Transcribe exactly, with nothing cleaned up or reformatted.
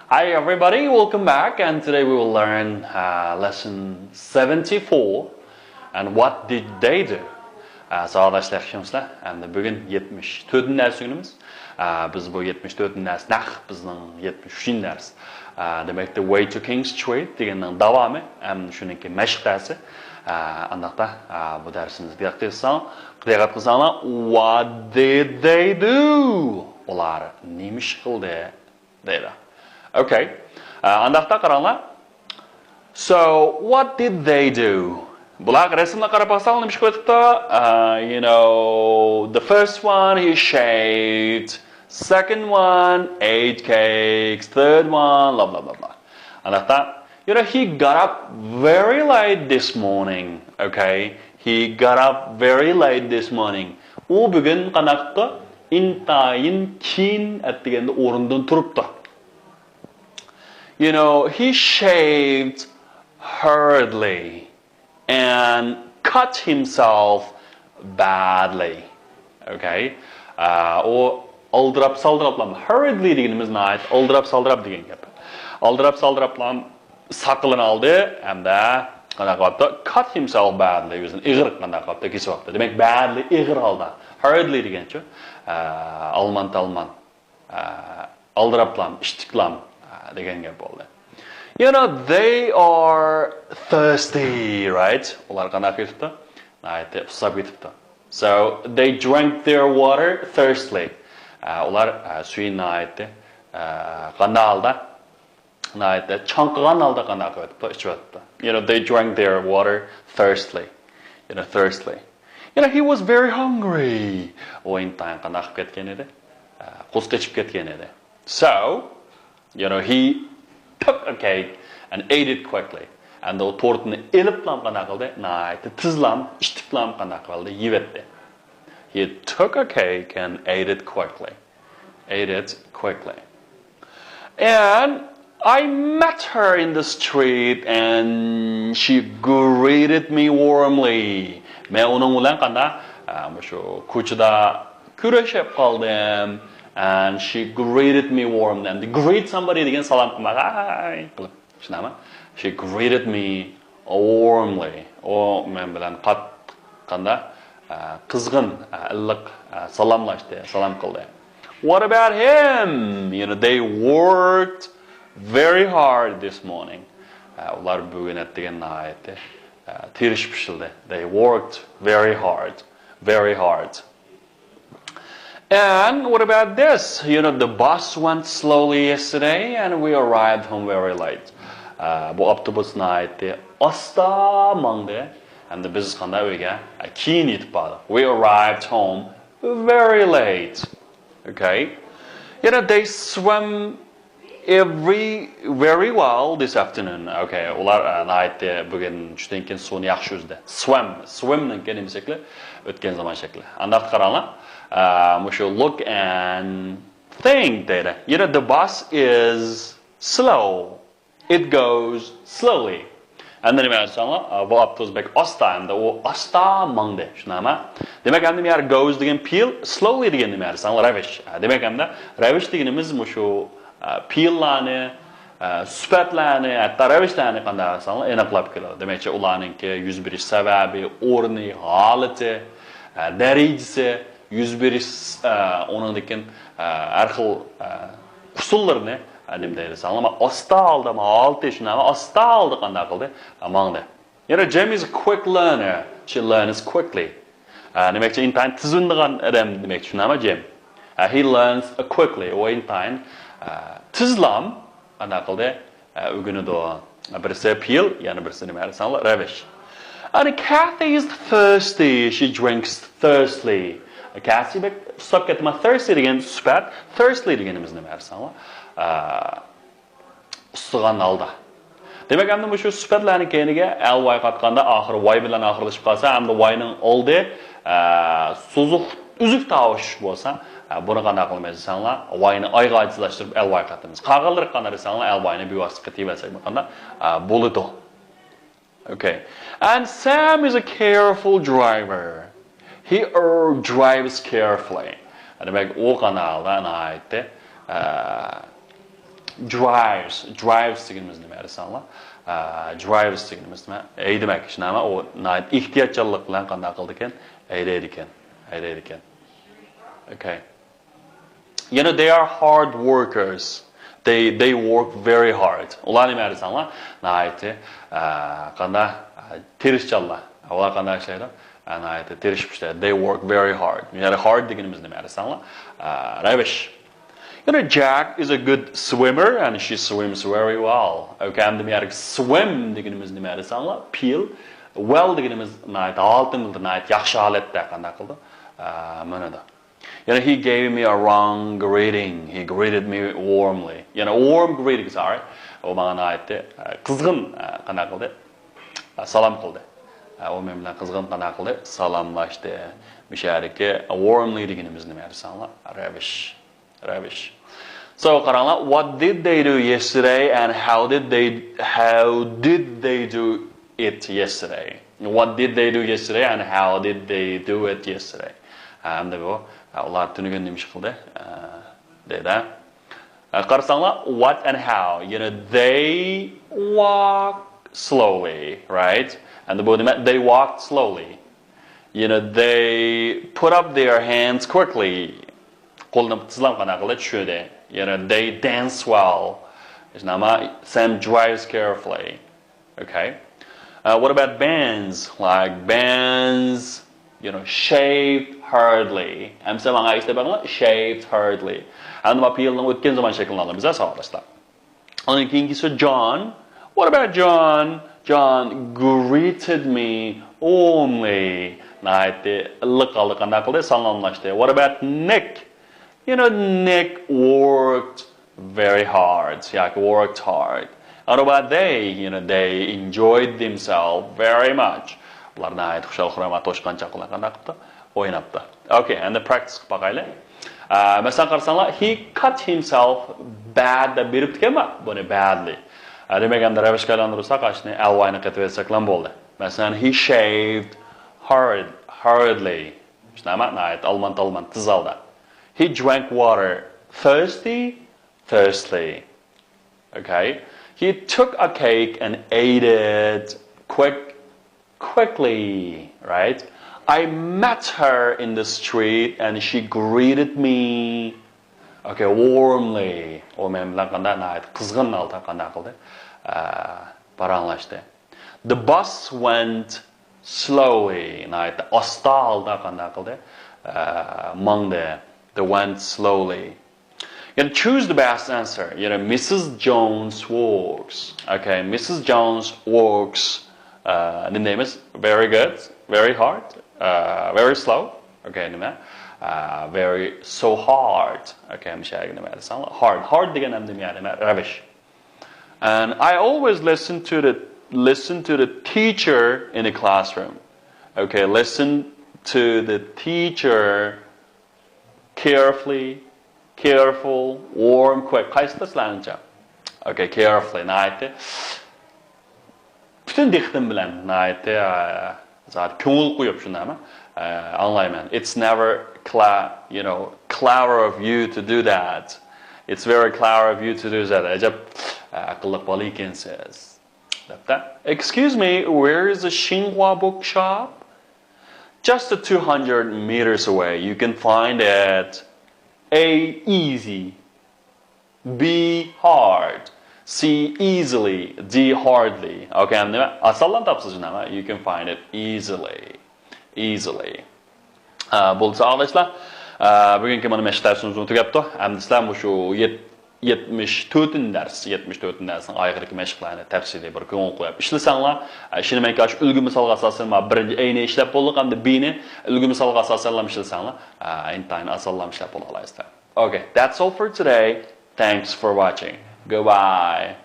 Hi everybody, welcome back, and today we will learn uh, lesson seventy-four. And what did they do? Uh, ساۋاقداشلار، ياخشىمۇسىلەر؟ ئەمدى بۈگۈن يەتمىش تۆتىنچى دەرس كۈنىمىز. ئە، بىز بۇ يەتمىش تۆتىنچى دەرس نەق بىزنىڭ يەتمىش ئۈچىنچى دەرس. ئە، دېمەك، The Way to King Street دېگەننىڭ داۋامى ھەم شۇنىڭكى مەشىقلىرى. ئە، ئانداقتا، ئە، بۇ دەرسىمىزگە دىققەت قىلساڭ، دىققەت قىلساڭلار، What did they do? ئۇلار نېمە ئىش قىلدى؟ دەيدۇ. Okay. ئە، ئانداقتا قاراڭلار. So, what did they do? بۇلارغا رەسىمگە قاراپ باقساڭ، نېمە ئىش قىلىۋېتىپتۇ؟ Uh, you know, the first one, he shaved. Second one, ate cakes. Third one, blah, blah, blah, blah. ئانداقتا، you know, he got up very late this morning. Okay? He got up very late this morning. ئۇ بۈگۈن قانداق قىپتۇ؟ ئىنتايىن كېيىن ئەتىگەندە ئورنىدىن تۇرۇپتۇ. You know, he shaved hurriedly and cut himself badly. Okay? ئە، ئۇ ئالدىراپ سالدىراپلام. Hurriedly دېگىنىمىز ناھايىتى ئالدىراپ سالدىراپ دېگەن گەپ. ئالدىراپ سالدىراپلام ساقىلىنى ئالدى ھەمدە قانداق قىلىپتۇ؟ Cut himself badly. ئۆزىنى ئېغىر قانداق قىلىپتۇ؟ كېسىۋاپتۇ. دېمەك، badly ئېغىر ھالدا. Hurriedly دېگەنچۇ؟ ئە، ئالمان تالمان. ئە، ئالدىراپلام، ئىشتىكلام، ئە، دېگەن گەپ بولدى. You know, they are thirsty, right? ئۇلار قانداق كېتىپتۇ؟ ناھايىتى ئۇسساپ كېتىپتۇ. So, they drank their water thirstily. ئە، ئۇلار، ئە، سۈيىنى ناھايىتى، ئە، قانداق ھالدا؟ ناھايىتى چاڭقىغان ھالدا قانداق قىلىۋېتىپتۇ؟ ئىچىۋېتىپتۇ. You know, they drank their water thirstily. You know, thirstily. You know, he was very hungry. ئۇ ئىنتايىن قانداق قىلىپ كەتكەن ئىدى؟ ئە، قۇسقا ئېچىپ كەتكەن ئىدى. So, you know, he took a cake and ate it quickly. ئەمدى ئۇ تورتنى ئېلىپلام قانداق قىلدى؟ ناھايىتى تېزلام، ئىشتىكلام قانداق قىلدى؟ يېۋەتتى. He took a cake and ate it quickly. Ate it quickly. And I met her in the street and she greeted me warmly. مەن ئۇنىڭ بىلەن قانداق، ئە، مۇشۇ كوچىدا كۆرۈشۈپ قالدىم. And she greeted me warmly. ئەمدى greet somebody دېگەن سالام قىلماق، ھاي قىلىپ. شۇنداقمۇ؟ She greeted me warmly. ئۇ مەن بىلەن قات-، قانداق، ئە، قىزغىن، ئە، ئىللىق، ئە، سالاملاشتى، سالام قىلدى. What about him? You know, they worked very hard this morning. ئە، ئۇلار بۈگۈن ئەتىگەن ناھايىتى، ئە، تىرىشىپ ئىشلىدى. They worked very hard, very hard. And what about this? You know, the bus went slowly yesterday and we arrived home very late. ئە، بۇ ئاپتوبۇس ناھايىتى ئاستا ماڭدى. ھەمدە بىز قانداق ئۆيگە، ئە، كېيىن يېتىپ باردۇق. We arrived home very late. Okay. You know, they swam every, very well this afternoon. Okay. ئۇلار، ئە، ناھايىتى بۈگۈن چۈشتىن كېيىن سۇنى ياخشى ئۈزدى. Swam. Swim نىڭكى نېمە شەكلى؟ ئۆتكەن زامان شەكلى. ئانداقتا قاراڭلار. ئە، مۇشۇ look and think دەيدۇ. You know, the bus is slow. It goes slowly. ئەمدى نېمە دېسەڭلار، بۇ ئاپتوبۇس بەك ئاستا، ئەمدى ئۇ ئاستا ماڭدى، شۇنداقمۇ؟ دېمەك، ئەمدى بۇ يەر goes دېگەن پېئىل، slowly دېگەن نېمە دېسەڭلار، رەۋىش. دېمەك، ئەمدى رەۋىش دېگىنىمىز مۇشۇ، ئە، پېئىللارنى، ئە، سۈپەتلەرنى، ھەتتا رەۋىشلەرنى قانداق دېسەڭلار، ئېنىقلاپ كېلىدۇ. دېمەكچى، ئۇلارنىڭكى يۈز بېرىش سەۋەبى، ئورنى، ھالىتى، ئە، دەرىجىسى، يۈز بېرىش، ئە، ئۇنىڭدىن كېيىن، ئە، ھەر خىل، ئە، ئۇسۇللىرىنى، ئە، نېمە دەيدۇ دېسەڭلار، ئاستا ھالدا، ھالىتى شۇنداق، ئاستا ھالدا قانداق قىلدى؟ ئە، ماڭدى. يەنە Jem is a quick learner. She learns quickly. ئە، دېمەكچى، ئىنتايىن تېز ئۆگىنىدىغان ئادەم دېمەكچى، شۇنداقمۇ، Jem؟ ئە، he learns quickly. ئۇ ئىنتايىن، ئە، تېزلام قانداق قىلدى؟ ئە، ئۆگىنىدۇ. بىرسى پېئىل، يەنە بىرسى نېمە دېسەڭلار، رەۋىش. And Kathy is thirsty. She drinks thirstily. كاسى بەك ئۇسساپ كەتتىما، thirsty دېگەن سۈپەت، thirstily دېگىنىمىز نېمە دېسەڭلار، ئە، ئۇسسىغان ھالدا. دېمەك، ئەمدى مۇشۇ سۈپەتلەرنى كەينىگە ئەل ۋاي قاتقاندا، ئاخىرى ۋاي بىلەن ئاخىرلىشىپ قالسا، ئەمدى ۋاينىڭ ئالدى، ئە، سوزۇق، ئۈزۈك تاۋۇش بولسا، ئە، بۇنى قانداق قىلىمىز دېسەڭلار، ۋاينى ئايغا ئاجىزلاشتۇرۇپ، ئەل ۋاي قاتىمىز. قالغانلىرى قانداق دېسەڭلار، ئەل ۋاينى بىۋاسىتە قېتىۋەرسەك قانداق، ئە، بولىدۇ. Okay. And Sam is a careful driver. He er, drives carefully. دېمەك، ئۇ قانداق ھالدا ناھايىتى، ئە، Drives. Drives دېگىنىمىز نېمە دېسەڭلار؟ ئە، drives دېگىنىمىز نېمە؟ ھەيدىمەك. شۇنداقمۇ؟ ئۇ ناھايىتى ئېھتىياتچانلىق بىلەن قانداق قىلىدىكەن؟ ھەيدەيدىكەن. ھەيدەيدىكەن. Okay. You know, they are hard workers. They, they work very hard. ئۇلار نېمە دېسەڭلار؟ ناھايىتى، ئە، قانداق، ئە، تىرىشچانلار. ئۇلار قانداق ئىشلەيدۇ؟ ئە، ناھايىتى تىرىشىپ ئىشلەيدۇ. They work very hard. يەنى hard دېگىنىمىز نېمە دېسەڭلار؟ ئە، رەۋىش. You know, Jack is a good swimmer and she swims very well. Okay, ئەمدى بۇ يەردىكى swim دېگىنىمىز نېمە دېسەڭلار؟ پېيىل. Well دېگىنىمىز ناھايىتى ھالىتىنى بىلدۈرىدۇ، ناھايىتى ياخشى ھالەتتە قانداق قىلىدۇ؟ ئە، مىنىدۇ. You know, he gave me a warm greeting. He greeted me warmly. You know, warm greeting, sorry. ئۇ ماڭا ناھايىتى، ئە، قىزغىن، ئە، قانداق قىلدى؟ ئە، سالام قىلدى. ئە، ئۇ مەن بىلەن قىزغىن قانداق قىلدى؟ سالاملاشتى. مۇشۇ يەردىكى warmly دېگىنىمىز نېمە دېسەڭلار؟ رەۋىش. رەۋىش. So، قاراڭلار، what did they do yesterday and how did they, how did they do it yesterday? What did they do yesterday and how did they do it yesterday? ئەمدى بۇ، ئە، ئۇلار تۈنۈگۈن نېمە ئىش قىلدى؟ ئە، دەيدۇ. ئە، قارىساڭلار، what and how. You know, they walk slowly, right? ئەمدى بۇ نېمە؟ They walked slowly. You know, they put up their hands quickly. قولىنى تېزلا قانداق قىلدى؟ چۈشۈردى. You know, they dance well. Shundoqmi? Sam drives carefully. Okay. Uh, what about Ben's? Like, Ben's, you know, shaved hurriedly. ئەمسە ماڭا ئىشتە بەرمە، shaved hurriedly. ئەمدى ما پېئىلنىڭ ئۆتكەن زامان شەكلىنى ئالىمىز، ساۋاقداشلار. ئۇنىڭ كېيىنكىسى John. What about John? John greeted me warmly. ناھايىتى ئىللىق ھالدا قانداق قىلدى؟ سالاملاشتى. What about Nick? You know, Nick worked very hard. ياكى worked hard. And what about they? You know, they enjoyed themselves very much. ئۇلار ناھايىتى خۇشال-خۇرام، توشقانچاق بىلەن قانداق قىپتۇ؟ ئويناپتۇ. Okay, endi practice قىلىپ باقايلى. ئە، مەسىلەن، قارىساڭلار، he cut himself bad دەپ بېرىپتىكەنما؟ بۇنى badly. ئە، دېمەك، ئەمدى رەۋىشكە ئايلاندۇرساق، ئاشۇنى L Y نى قېتىۋەتسەكلا بولدى. مەسىلەن، he shaved hurried, hurriedly. شۇنداقمۇ؟ ناھايىتى ئالمان-تالمان، تېز ھالدا. He drank water thirsty, thirstily. Okay. He took a cake and ate it quick, quickly, right? I met her in the street and she greeted me, okay, warmly. ئۇ مەن بىلەن قانداق، ناھايىتى قىزغىن ھالدا قانداق قىلدى؟ ئە، پاراڭلاشتى. The bus went slowly. ناھايىتى ئاستا ھالدا قانداق قىلدى؟ ئە، ماڭدى. They went slowly. You know, choose the best answer. You know, Missus Jones works. Okay, Missus Jones works. ئە، نېمە دەيمىز؟ Very good, very hard, ئە، very slow. Okay, نېمە؟ ئە، very so hard. Okay، مۇشۇ يەرگە نېمە دېسەڭ؟ Hard. Hard دېگەن ھەم نېمە؟ رەۋىش. And I always listen to the, listen to the teacher in the classroom. Okay, listen to the teacher carefully, careful, warm, quick. قايسىدا سىلەرنىڭچە؟ Okay, carefully. ناھايىتى پۈتۈن دىققىتىم بىلەن، ناھايىتى، ئە، زادى كۆڭۈل قويۇپ، شۇنداقمۇ؟ ئە، ئاڭلايمەن. It's never cla-, you know, clever of you to do that. It's very clever of you to do that. ئەجەب، ئە، ئەقىللىق بالا ئىكەنسىز. دەپتۇ. Excuse me, where is the Shinhua bookshop? Just two hundred meters away. You can find it. A, easy. B, hard. C, easily. D, hardly. Okay, ئەمدى ئاسانلا تاپسىز، شۇنداقمۇ؟ You can find it easily. Easily. ئە، بولسا ئاغىنىلەر، ئە، بۈگۈنكى مانا مەشىق دەرسىمىزمۇ تۈگەپتۇ. ئەمدى سىلەر مۇشۇ يەت-، يەتمىش تۆتىنچى دەرس، يەتمىش تۆتىنچى دەرسنىڭ ئايىغىدىكى مەشىقلەرنى تەپسىلىي بىر كۆڭۈل قويۇپ ئىشلىسەڭلار، ئە، ئىشىنىمەنكى، ئاشۇ ئۈلگە مىسالغا ئاساسەن ما بىرىنچى A نى ئىشلەپ بولدۇق، ئەمدى B نى ئۈلگە مىسالغا ئاساسەنلا ئىشلىسەڭلار، ئە، ئىنتايىن ئاسانلا ئىشلەپ بولالايسىلەر. Okay, that's all for today. Thanks for watching. Goodbye.